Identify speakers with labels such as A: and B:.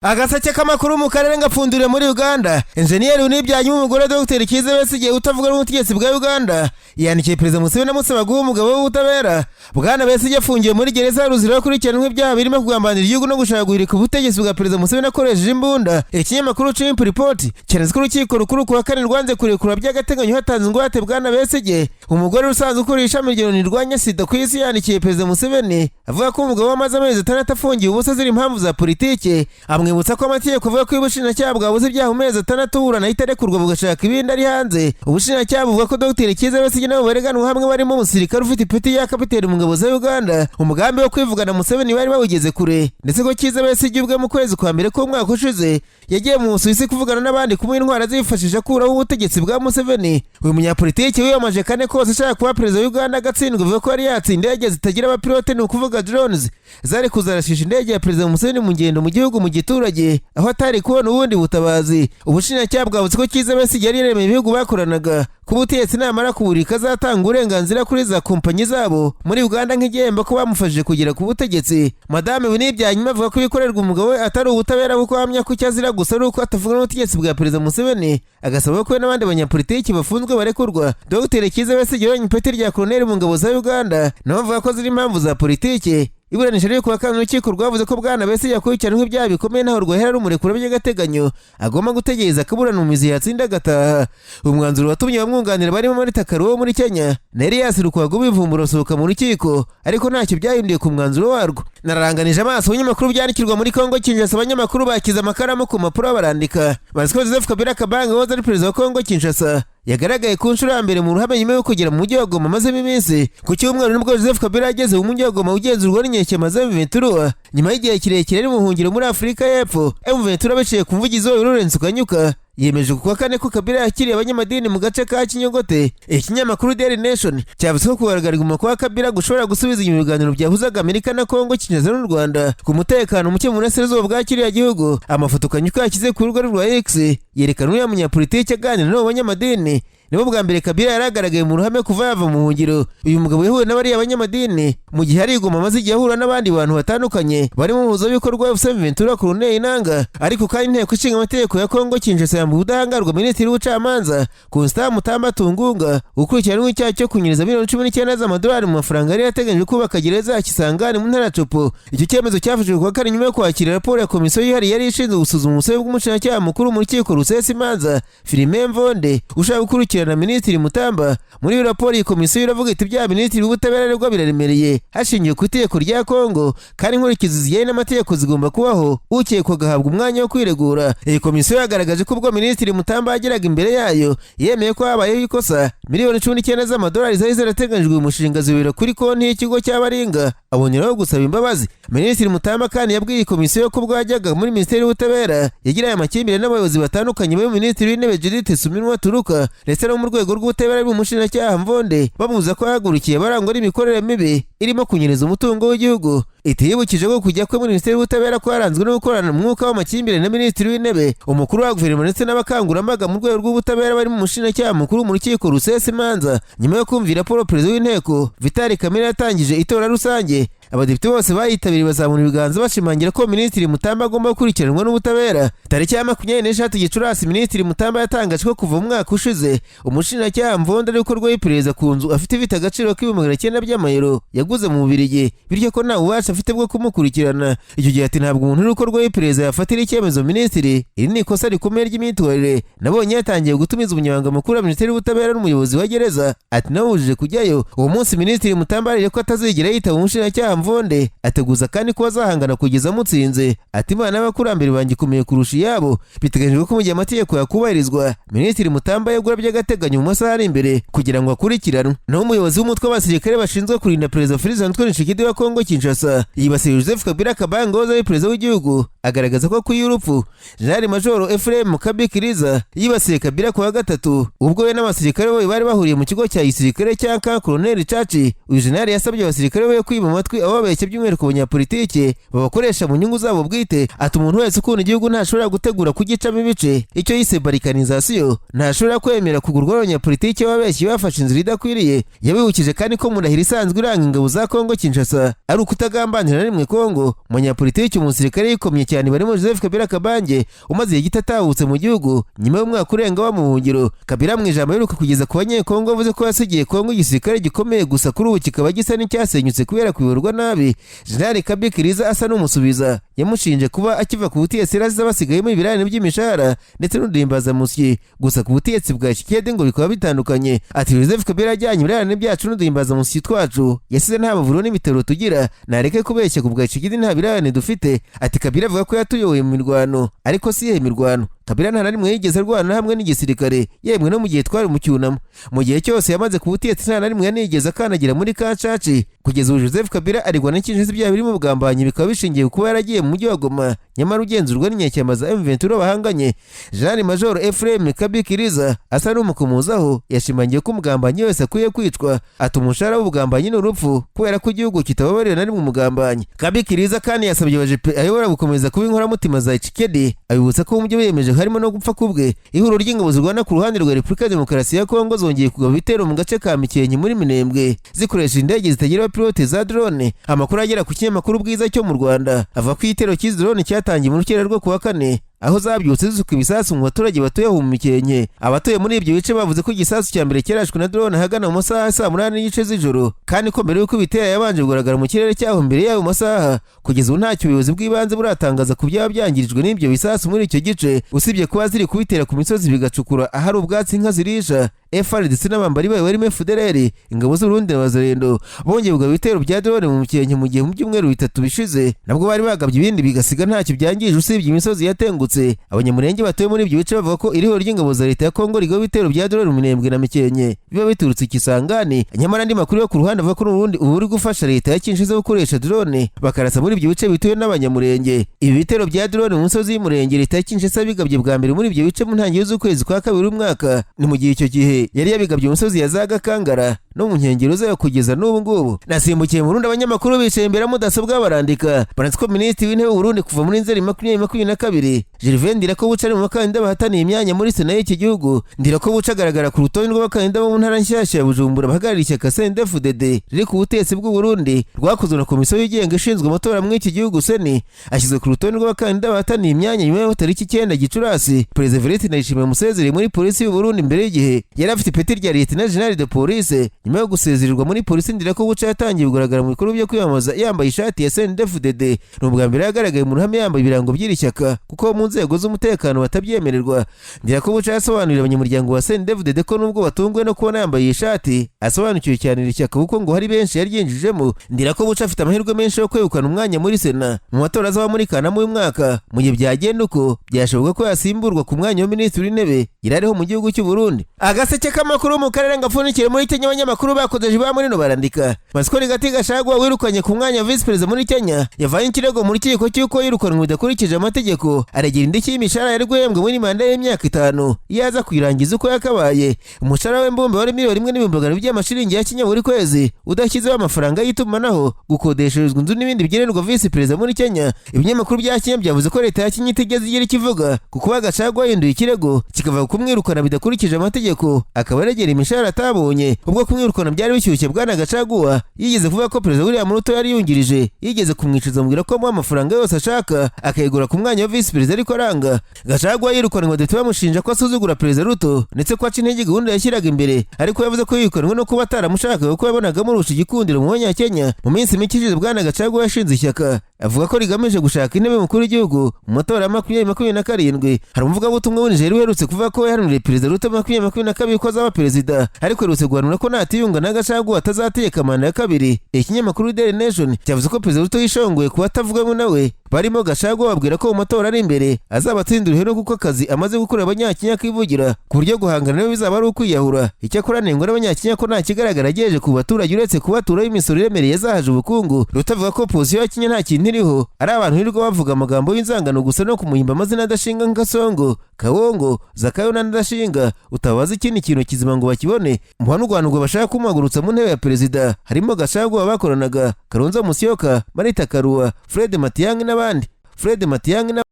A: Agaseke k'amakuru mu karere ngapfunduriye muri Uganda. Enjeniyeri unibyanye umugore Dr Kizza Besigye utavuga n'ubutegetsi bwa Uganda yandikiye Perezida Museveni amusaba guha umugabo w'ubutabera. Bwana Besigye afungiwe muri gereza ya Luzira akurikiranweho ibyaha birimo kugambanira igihugu no gushaka guhirika ubutegetsi bwa Perezida Museveni akoresheje imbunda. Ikinyamakuru Chimp Report cyanditse ko urukiko rukuru ku wa kane rwanze kurekura by'agateganyo hatanzwe ingwate Bwana Besigye. Umugore usanzwe ukuriye ishami rya Loni rirwanya sida ku isi yandikiye Perezida Museveni avuga ko umugabo we amaze amezi 6 afungiwe ubusa azira impamvu za politike, amwibutsa ko amategeko avuga ko iyo ubushinjacyaha bwabuze ibyaha mu mezi 6 uburana ahita arekurwa bugashaka ibindi ari hanze. Ubushinjacyaha buvuga ko Dr Kizza Besigye nabo bareganwa hamwe barimo umusirikare ufite ipeti ya kapiteni mu ngabo za Uganda, umugambi wo kwivugana Museveni bari bawugeze kure, ndetse ko Kizza Besigye ubwe mu kwezi kwa mbere k'umwaka ushize yagiye mu Busuwisi kuvugana n'abandi kumuha intwaro azifashisha akuraho ubutegetsi bwa Museveni. Uyu munyapolitiki wiyamamaje kane kose ashaka kuba perezida wa Uganda agatsindwa, avuga ko yari yatsinda indege zitagira abapilote, ni ukuvuga drones, zari kuzarashisha indege ya Perezida Museveni mu ngendo mu gihugu mu giturage aho atari kubona ubundi butabazi. Ubushinjacyaha bwavuze ko Kizza Besigye yari yaremeye ibihugu bakoranaga ko ubutegetsi namara kuburika azatanga uburenganzira kuri za kompanyi zabo muri Uganda nk'igihembo ko bamufashije kugera ku butegetsi. Madame Winnie avuga ko ibikorerwa umugabo we atari ubutabera, kuko ahamya ko icyo azira gusa ari uko atavuga n'ubutegetsi bwa Perezida Museveni, agasaba ko we n'abandi banyapolitiki bafunzwe barekurwa. Dr Kizza Besigye wabonye ipeti rya koloneli mu ngabo za Uganda nawe avuga ko ziri impamvu za politiki. Iburanisha riri kuwa kane, urukiko rwavuze ko Bwana Besigye yakurikiranweho ibyaha bikomeye ntaho rwahera rumurekura by'agateganyo, agomba gutegereza akaburana mu mizi, yatsinda agataha. Umwanzuro watumye abamwunganira barimo Martha Karua wo muri Kenya na Elias Lukwago bivumbura basohoka mu rukiko, ariko ntacyo byahinduye ku mwanzuro warwo. Nararanganije amaso abanyamakuru byandikirwa muri Kongo Kinshasa. Abanyamakuru bakize amakaramu ku mpapuro barandika bazi ko Joseph Kabila Kabange wahoze ari perezida wa Kongo Kinshasa yagaragaye ku nshuro ya mbere mu ruhame nyuma yo kugera mu mujyi wa Goma amazemo iminsi. Ku cyumweru nibwo Joseph Kabila yageze mu mujyi wa Goma ugenzurwa n'inyeshyamba za M23 nyuma y'igihe kirekire ari mu buhungiro muri Afurika y'Epfo. M23 biciye ku muvugizi wayo Lawrence Kanyuka yemeje ku wa kane ko Kabila yakiriye abanyamadini mu gace ka Kinyogote. Ikinyamakuru Daily Nation cyavuze ko kugaragara kwa Kabila gushobora gusubiza inyuma ibiganiro byahuzaga Amerika na Kongo Kinshasa n'u Rwanda ku mutekano muke mu burasirazuba bwa kiriya gihugu. Amafoto Kanyuka yashyize ku rubuga rwa X yerekana uriya munyapolitiki aganira n'abo banyamadini. Nibo bwa mbere Kabila yaragaragaye mu ruhame kuva yava mu buhungiro. Uyu mugabo yahuye n'abariya banyamadini mu gihe ari i Goma amaze igihe ahura n'abandi bantu batandukanye barimo umuhuzabikorwa wa FC Ventura Corneille Nanga. Ariko kandi inteko ishinga amategeko ya Kongo Kinshasa yambuye ubudahangarwa minisitiri w'ubucamanza Constant Mutamba Tungunga ukurikiranweho icyaha cyo kunyereza miliyoni 19 z'amadolari mu mafaranga yari yateganyijwe kubaka gereza ya Kisangani mu ntara ya Tshopo. Icyo cyemezo cyafashwe kuwa kane nyuma yo kwakira raporo ya komisiyo yihariye yari ishinzwe gusuzuma ubusabe bw'umushinjacyaha mukuru mu rukiko rusesa imanza Firmin Mvonde ushaka gukurikirana minisitiri Mutamba. Muri iyo raporo iyi komisiyo iravuga iti: "Ibyaha minisitiri w'ubutabera aregwa biraremereye hashingiwe ku itegeko rya Kongo, kandi inkurikizi zijyanye n'amategeko zigomba kubaho, ukekwa agahabwa umwanya wo kwiregura." Iyi komisiyo yagaragaje ko ubwo minisitiri Mutamba yageraga imbere yayo yemeye ko habayeho ikosa, miliyoni 19 z'amadolari zari zarateganyijwe uyu mushinga zibera kuri konti y'ikigo cy'Abaringa, aboneraho gusaba imbabazi. Minisitiri Mutamba kandi yabwiye iyi komisiyo ko ubwo yajyaga muri minisiteri y'ubutabera yagiranye amakimbirane n'abayobozi batandukanye barimo minisitiri w'intebe Judith Suminwa Turuka ndetse no mu rwego rw'ubutabera ari umushinjacyaha Mvonde, bamubuza ko yahagurukiye barangwa n'imikorere mibi irimo kunyereza umutungo w'igihugu. Itiyibukije ko kujya kwe muri minisiteri y'ubutabera kwaranzwe no gukorana umwuka w'amakimbirane na minisitiri w'intebe, umukuru wa guverinoma ndetse n'abakangurambaga mu rwego rw'ubutabera barimo umushinjacyaha mukuru mu rukiko rusesa imanza. Nyuma yo kumvira raporo, perezida w'inteko Vital Kamerhe yatangije itora rusange. Abadepite bose bayitabiriye bazamura ibiganza bashimangira ko minisitiri Mutamba agomba gukurikiranwa n'ubutabera. Tariki ya 23 Gicurasi, minisitiri Mutamba yatangaje ko kuva mu mwaka ushize umushinjacyaha Mvonde ari gukorwaho iperereza ku nzu afite ifite agaciro k'900,000 by'amayero yaguze mu Bubiligi, bityo ko nta bubasha afite bwo kumukurikirana. Icyo gihe ati: "Ntabwo umuntu uri gukorwaho iperereza yafatira icyemezo minisitiri. Iri ni ikosa rikomeye ry'imyitwarire. Nabonye yatangiye gutumiza umunyamabanga mukuru wa minisiteri y'ubutabera n'umuyobozi wa gereza." Ati: "Namubujije kujyayo." Uwo munsi minisitiri Mutamba yarariye ko atazigera yitaba umushinjacyaha Mvonde, ateguza kandi ko azahangana kugeza amutsinze. Ati: "Imana y'abakurambere banjye ikomeye kurusha iyabo." Biteganyijwe ko mu gihe amategeko yakubahirizwa, minisitiri Mutamba yegura by'agateganyo mu masaha ari imbere kugira ngo akurikiranwe. Naho umuyobozi w'umutwe w'abasirikare bashinzwe kurinda perezida Felix Antoine Tshisekedi wa Kongo Kinshasa yibasiye Joseph Kabila Kabange wahoze ari perezida w'igihugu, agaragaza ko akwiye urupfu. Jenerali Majoro Ephraim Kabikiriza yibasiye Kabila ku wa gatatu ubwo we n'abasirikare be bari bahuriye mu kigo cya gisirikare cya Camp Colonel Chachi. Uyu jenerali yasabye abasirikare be kwima amatwi ababeshya, by'umwihariko abanyapolitike babakoresha mu nyungu zabo bwite. Ati: "Umuntu wese ukunda igihugu ntashobora gutegura kugicamo ibice, icyo yise balkanisation, ntashobora kwemera kugurwa n'abanyapolitike babeshyi bafashe inzira idakwiriye." Yabibukije kandi ko mu ndahiro isanzwe iranga ingabo za Kongo Kinshasa ari ukutagambanira na rimwe Kongo. Umunyapolitiki umusirikare yikomye cyane. cyane barimo Joseph Kabila Kabange umaze igihe gito atahutse mu gihugu nyuma y'umwaka urenga wa mu buhungiro. Kabila mu ijambo aheruka kugeza ku Banyekongo avuze ko yasigiye Kongo igisirikare gikomeye, gusa kuri ubu kikaba gisa n'icyasenyutse kubera kuyoborwa nabi. Jenerali Kabi Kiriza asa n'umusubiza, yamushinje kuba akiva ku butegetsi yarazize basigayemo ibirarane by'imishahara ndetse n'uduhimbazamusyi, gusa ku butegetsi bwa Tshisekedi ngo bikaba bitandukanye. Ati Joseph Kabila yajyanye ibirarane byacu n'uduhimbazamusyi twacu, yasize nta mavuriro n'ibitaro tugira, nareke kubeshya, ku bwa Tshisekedi nta birarane dufite. Ati Kabila avuga ko yatuyoboye mu mirwano, ariko si iyihe mirwano? Kabila nta na rimwe yigeze arwana hamwe n'igisirikare, yemwe no mu gihe twari mu cyunamo. Mu gihe cyose yamaze ku butegetsi nta na rimwe yanigeze akandagira muri Kacaci. Kugeza ubu Joseph Kabila aregwa na Kinshasa ibyaha birimo ubugambanyi, bikaba bishingiye ku kuba yaragiye mu mujyi wa Goma nyamara ugenzurwa n'inyeshyamba za M23 bahanganye. Jean Major Ephraim Kabi Kiriza asa n'umukumuzaho, yashimangiye ko umugambanyi wese akwiye kwicwa. Ati umushahara w'ubugambanyi ni urupfu, kubera ko igihugu kitababarira na rimwe umugambanyi. Kabi Kiriza kandi yasabye abajepe ayobora gukomeza kuba inkoramutima za Tshisekedi, abibutsa ko mu byo biyemeje harimo no gupfa kubwe. Ihuriro ry'ingabo zirwana ku ruhande rwa Repubulika ya Demokarasi ya Kongo zongeye kugaba ibitero mu gace ka Mikenke muri Minembwe zikoresha indege zitagira abapilote za drone. Amakuru agera ku kinyamakuru Bwiza cyo mu Rwanda avuga ko igitero cy'izi drone cyatangiye mu rukera rwo kuwa kane, aho zabyutse zisuka ibisasu mu baturage batuye aho mu Mikenke. Abatuye muri ibyo bice bavuze ko igisasu cya mbere cyarashwe na drone ahagana mu masaha ya 8:30 z'ijoro, kandi ko mbere y'uko ibitera yabanje kugaragara mu kirere cyaho mbere y'ayo masaha. Kugeza ubu ntacyo ubuyobozi bw'ibanze buratangaza ku byaba byangirijwe n'ibyo bisasu muri icyo gice, usibye kuba ziri kubitera ku misozi bigacukura ahari ubwatsi inka zirisha. FARDC n'abambari bayo barimo FDLR, ingabo z'Uburundi na Wazalendo bongeye kugaba ibitero bya drone mu Mikenke, mu gihe mu byumweru 3 bishize nabwo bari bagabye ibindi bigasiga ntacyo byangije usibye imisozi yatengutse. Abanyamurenge batuye muri ibyo bice bavuga ko iri huriro ry'ingabo za leta ya Kongo rigaba ibitero bya drone mu Minembwe na Mikenke biba biturutse i Kisangani. Nyamara andi makuru yo ku ruhande avuga ko n'ubundi ubu buri gufasha leta ya Kinshasa gukoresha drone bakarasa muri ibyo bice bituwe n'abanyamurenge. Ibi bitero bya drone mu misozi y'Umurenge leta ya Kinshasa bigabye bwa mbere muri ibyo bice mu ntangiriro z'ukwezi kwa kabiri umwaka, ni mu gihe icyo gihe yari yabigabye umusozi ya za Gakangara no mu nkengero zayo kugeza n'ubu ngubu. Nasimbukiye mu Burundi, abanyamakuru bicaye imbere ya mudasobwa barandika. Baranditse ko minisitiri w'intebe w'u Burundi kuva muri Nzeri 2022 Gervais Ndirakobuca ari mu bakandida bahataniye imyanya muri Sena y'iki gihugu. Ndirakobuca agaragara ku rutonde rw'abakandida bo mu ntara nshyashya ya Bujumbura bahagarariye ishyaka CNDD-FDD riri ku butegetsi bw'u Burundi, rwakozwe na komisiyo yigenga ishinzwe amatora muri iki gihugu CENI. Ashyizwe ku rutonde rw'abakandida bahataniye imyanya nyuma y'aho tariki 9 Gicurasi Perezida Evariste Ndayishimiye amusezereye muri polisi y'u Burundi. Mbere y'igihe yari afite ipeti rya Lieutenant General de Police. Nyuma yo gusezererwa muri polisi, Ndirakobuca yatangiye kugaragara mu bikorwa byo kwiyamamaza yambaye ishati ya CNDD-FDD. Ni ubwa mbere yagaragaye mu ruhame yambaye ibirango by'iri shyaka, kuko mu nzego z'umutekano batabyemererwa. Ndirakobuca yasobanuriye abanyamuryango wa CNDD-FDD ko nubwo batunguwe no kubona yambaye iyi shati, asobanukiwe cyane iri shyaka kuko ngo hari benshi yaryinjijemo. Ndirakobuca afite amahirwe menshi yo kwegukana umwanya muri Sena mu matora azaba muri Kanama uyu mwaka. Mu gihe byagenda uko, byashoboka ko yasimburwa ku mwanya wa minisitiri w'intebe yari ariho mu gihugu cy'u Burundi. Agaseke k'amakuru mu karere ngapfundikire muri Kenya, abanyamakuru bakozeje ba muri no barandika. Masiko Rigathi Gachagua wirukanye ku mwanya wa visi perezida muri Kenya yavanye ikirego mu rukiko cy'uko yirukanwe bidakurikije amategeko, aregera indishyi y'imishahara yari guhembwa muri manda y'imyaka 5 iyo aza kuyirangiza uko yakabaye. Umushahara we mbumbe wari 1,200,000 by'amashiringi ya Kenya buri kwezi, udashyizeho amafaranga y'itumanaho, gukodesherezwa inzu n'ibindi bigenerwa visi perezida muri Kenya. Ibinyamakuru bya Kenya byavuze ko leta ya Kenya itigeze igira icyo ivuga ku kuba Gachagua yahinduye ikirego kikava ku kumwirukana bidakurikije amategeko, akaba aregera imishahara atabonye. Ubwo kumwirukana byari bishyushye, bwana Gachagua yigeze kuvuga ko perezida William Ruto yari yungirije yigeze kumwicuza amubwira ko amuha amafaranga yose ashaka akayigura ku mwanya wa visi perezida, ariko aranga. Gachagua yirukanwe abadepite bamushinja ko asuzugura perezida Ruto ndetse ko aca intege gahunda yashyiraga imbere, ariko yavuze ko yirukanwe no kuba ataramushakaga kuko yabonaga amurusha igikundiro mu Banyakenya. Mu minsi mike ishize bwana Gachagua yashinze ishyaka avuga ko rigamije gushaka intebe mukuru w'igihugu mu matora ya 2027. Hari umuvugabutumwa w'i uherutse kuvuga ko yahanuriye perezida Ruto 2022 ko azaba perezida, ariko aherutse guhanura ko natiyunga na Gachagua atazategeka manda ya kabiri. Ikinyamakuru Daily Nation cyavuze ko perezida Ruto yishongoye kuba atavugamo nawe barimo Gachagua, babwira ko mu matora ari imbere azabatsindira uruhero kuko akazi amaze gukorera abanyakenya akivugira, ku buryo guhangana nawe bizaba ari ukwiyahura. Icyakora anengwa n'abanyakenya ko nta kigaragara agejeje ku baturage uretse kubaturaho imisoro iremereye yazahaje ubukungu. Ruto avuga ko opozisiyo ya Kenya nta kintu iriho, ari abantu birirwa bavuga amagambo y'inzangano gusa no kumuhimba amazina adashinga nka Kasongo, Kawongo, Zakayo n'andi adashinga, utabaza ikindi kintu kizima ngo bakibone. Mu banurwanurwa bashaka kumuhagurutsa mu ntebe ya perezida harimo Gachagua bakoranaga, Kalonzo Musyoka, Marita Karua, Fred Matiang'i n'abandi. Fred Matiang'i.